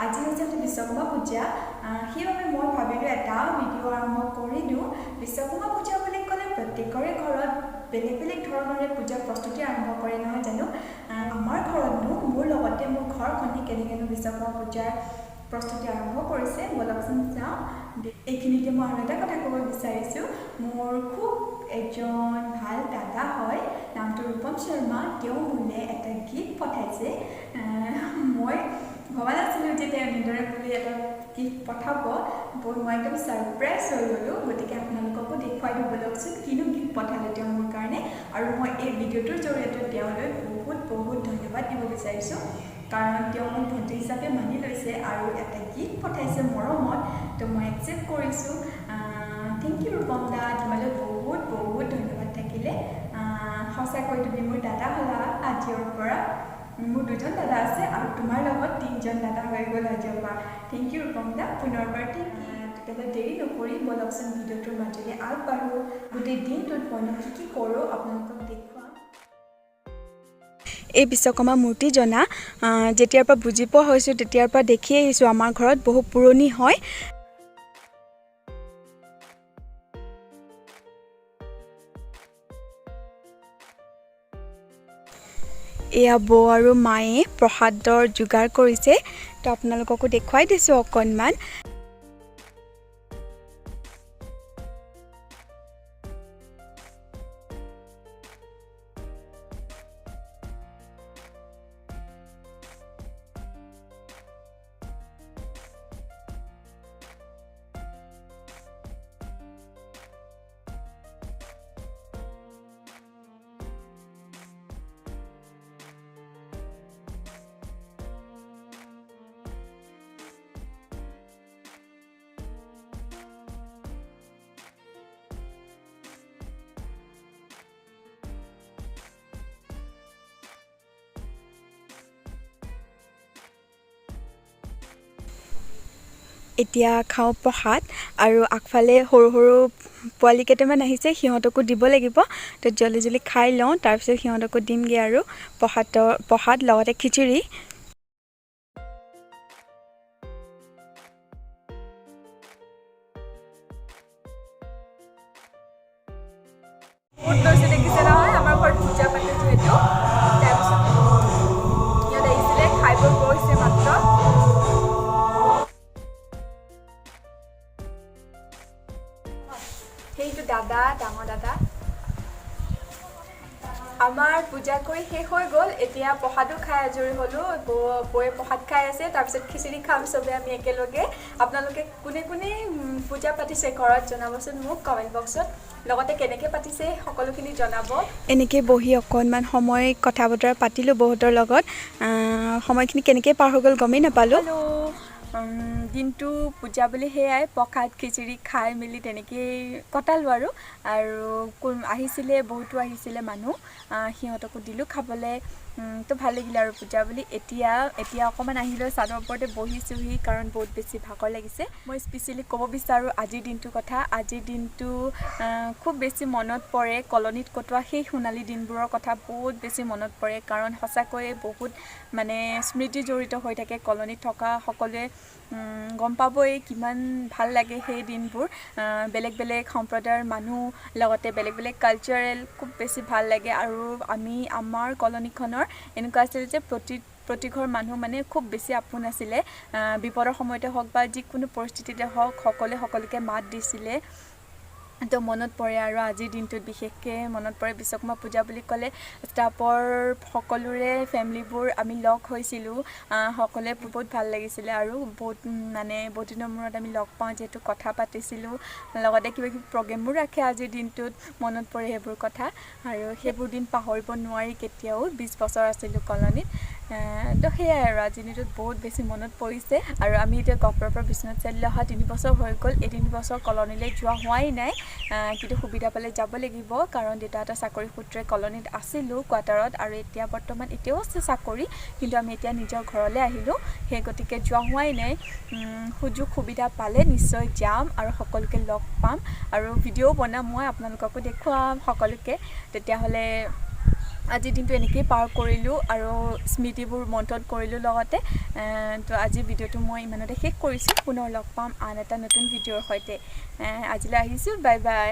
আজি হৈছে বিশ্বকৰ্মা পূজা। সেইবাবে মই ভাবিলোঁ এটা ভিডিঅ' আৰম্ভ কৰি দিওঁ। বিশ্বকৰ্মা পূজা বুলি ক'লে প্ৰত্যেকৰে ঘৰত বেলেগ বেলেগ ধৰণেৰে পূজাৰ প্ৰস্তুতি আৰম্ভ কৰে, নহয় জানো? আমাৰ ঘৰতনো মোৰ লগতে মোৰ ঘৰখনে কেনেকৈনো বিশ্বকৰ্মা পূজাৰ প্ৰস্তুতি আৰম্ভ কৰিছে, ব'লকচোন চাওঁ। এইখিনিতে মই আৰু এটা কথা ক'ব বিচাৰিছোঁ। মোৰ খুব এজন ভাল দাদা হয়, নামটো ৰূপম শৰ্মা। তেওঁ মোলৈ এটা গিফ্ট পঠাইছে। মই ভবা নাছিলোঁ যে তেওঁ এনেদৰে মোলৈ এটা গিফ্ট পঠাব। মই একদম ছাৰপ্ৰাইজ হৈ গ'লোঁ। গতিকে আপোনালোককো দেখুৱাই দিওঁ ব'লকচোন কিনো গিফ্ট পঠালে তেওঁ মোৰ কাৰণে। আৰু মই এই ভিডিঅ'টোৰ জৰিয়তে তেওঁলৈ বহুত বহুত ধন্যবাদ দিব বিচাৰিছোঁ, কাৰণ তেওঁ মোক ভণ্টি হিচাপে মানি লৈছে আৰু এটা গিফ্ট পঠাইছে মৰমত। তো মই একচেপ্ট কৰিছোঁ। Thank U Rupam দা, তোমালৈ বহুত বহুত ধন্যবাদ থাকিলে। সঁচাকৈ তুমি মোৰ দাদা হ'লা আজিৰ পৰা। মোৰ দুজন দাদা আছে আৰু তোমাৰ লগত তিনিজন দাদা হৈ গ'ল আজিৰ পৰা। Thank U Rupam দা, পুনৰবাৰ thank U. তেতিয়াহ'লে দেৰি নকৰি ব'লকচোন ভিডিঅ'টোৰ মাজেৰে আগবাঢ়োঁ। গোটেই দিনটোত মইনো কি কি কৰোঁ আপোনালোকক দেখুৱাম। এই বিশ্বকৰ্মা মূৰ্তি জনা যেতিয়াৰ পৰা বুজি পোৱা হৈছোঁ, তেতিয়াৰ পৰা দেখি আহিছোঁ আমাৰ ঘৰত, বহু পুৰণি হয়। এয়া বৌ আৰু মায়ে প্ৰসাদৰ যোগাৰ কৰিছে, তো আপোনালোককো দেখুৱাই দিছোঁ অকণমান। এতিয়া খাওঁ প্ৰসাদ। আৰু আগফালে সৰু সৰু পোৱালি কেইটামান আহিছে, সিহঁতকো দিব লাগিব। তো জল্দি জল্দি খাই লওঁ, তাৰপিছত সিহঁতকো দিমগৈ আৰু প্ৰসাদ লগতে খিচিৰি। বহুত লৈছে, দেখিছে নহয়? আমাৰ ঘৰত পূজা পাতে যিহেতু। তাৰপিছত সিহঁত আহিছিলে, খাই বৈ গৈছে মাত্ৰ। সেইটো দাদা, ডাঙৰ দাদা। আমাৰ পূজা কৰি শেষ হৈ গ'ল। এতিয়া প্ৰসাদো খাই আজৰি হ'লোঁ। বৌয়ে প্ৰসাদ খাই আছে, তাৰপিছত খিচিৰি খাম চবে আমি একেলগে। আপোনালোকে কোনে কোনে পূজা পাতিছে ঘৰত জনাবচোন মোক কমেণ্ট বক্সত, লগতে কেনেকৈ পাতিছে সকলোখিনি জনাব। এনেকৈ বহি অকণমান সময় কথা বতৰা পাতিলোঁ বহুতৰ লগত। সময়খিনি কেনেকৈ পাৰ হৈ গ'ল গমেই নাপালোঁ। হেল্ল', দিনটো পূজা বুলি সেয়াই প্ৰসাদ খিচিৰি খাই মেলি তেনেকেই কটালোঁ আৰু। আৰু কোন আহিছিলে, বহুতো আহিছিলে মানুহ, সিহঁতকো দিলোঁ খাবলৈ। তো ভাল লাগিলে আৰু পূজা বুলি। এতিয়া এতিয়া অকণমান আহি লৈ চাদৰ ওপৰতে বহিছোঁহি, কাৰণ বহুত বেছি ভাগৰ লাগিছে। মই স্পেচিয়েলি ক'ব বিচাৰোঁ আজিৰ দিনটোৰ কথা। আজিৰ দিনটো খুব বেছি মনত পৰে। কলনীত কটোৱা সেই সোণালী দিনবোৰৰ কথা বহুত বেছি মনত পৰে, কাৰণ সঁচাকৈয়ে বহুত মানে স্মৃতি জড়িত হৈ থাকে। কলনীত থকা সকলোৱে গম পাবই কিমান ভাল লাগে সেই দিনবোৰ। বেলেগ বেলেগ সম্প্ৰদায়ৰ মানুহ, লগতে বেলেগ বেলেগ কালচাৰেল, খুব বেছি ভাল লাগে। আৰু আমি আমাৰ কলনীখনৰ এনেকুৱা আছিল যে প্ৰতিঘৰ মানুহ মানে খুব বেছি আপোন আছিলে। বিপদৰ সময়তে হওক বা যিকোনো পৰিস্থিতিতে হওক, সকলোৱে সকলোকে মাত দিছিলে। তো মনত পৰে আৰু আজিৰ দিনটোত বিশেষকৈ মনত পৰে। বিশ্বকৰ্মা পূজা বুলি ক'লে ষ্টাফৰ সকলোৰে ফেমিলিবোৰ আমি লগ হৈছিলোঁ। সকলোৱে বহুত ভাল লাগিছিলে আৰু বহুত মানে বহুত দিনৰ মূৰত আমি লগ পাওঁ যিহেতু, কথা পাতিছিলোঁ, লগতে কিবা কিবি প্ৰগ্ৰেমো ৰাখে। আজিৰ দিনটোত মনত পৰে সেইবোৰ কথা আৰু সেইবোৰ দিন পাহৰিব নোৱাৰি কেতিয়াও। 20 বছৰ আছিলোঁ কলনীত। তো সেয়াই আৰু আজিৰ দিনটোত বহুত বেছি মনত পৰিছে। আৰু আমি এতিয়া গহপুৰৰ পৰা বিশ্বনাথ চাৰিআলিলৈ অহা 3 বছৰ হৈ গ'ল। এই 3 বছৰ কলনীলৈ যোৱা হোৱাই নাই, কিন্তু সুবিধা পালে যাব লাগিব, কাৰণ দেউতাহঁতৰ চাকৰি সূত্ৰে কলনীত আছিলোঁ কোৱাৰ্টাৰত আৰু এতিয়া বৰ্তমান এতিয়াও আছে চাকৰি, কিন্তু আমি এতিয়া নিজৰ ঘৰলৈ আহিলোঁ। সেই গতিকে যোৱা হোৱাই নাই। সুযোগ সুবিধা পালে নিশ্চয় যাম আৰু সকলোকে লগ পাম আৰু ভিডিঅ'ও বনাম মই, আপোনালোককো দেখুৱাম সকলোকে। তেতিয়াহ'লে আজিৰ দিনটো এনেকেই পাৰ কৰিলোঁ আৰু স্মৃতিবোৰ মন্থন কৰিলোঁ লগতে। তো আজিৰ ভিডিঅ'টো মই ইমানতে শেষ কৰিছোঁ। পুনৰ লগ পাম আন এটা নতুন ভিডিঅ'ৰ সৈতে। আজিলৈ আহিছোঁ, বাই বাই।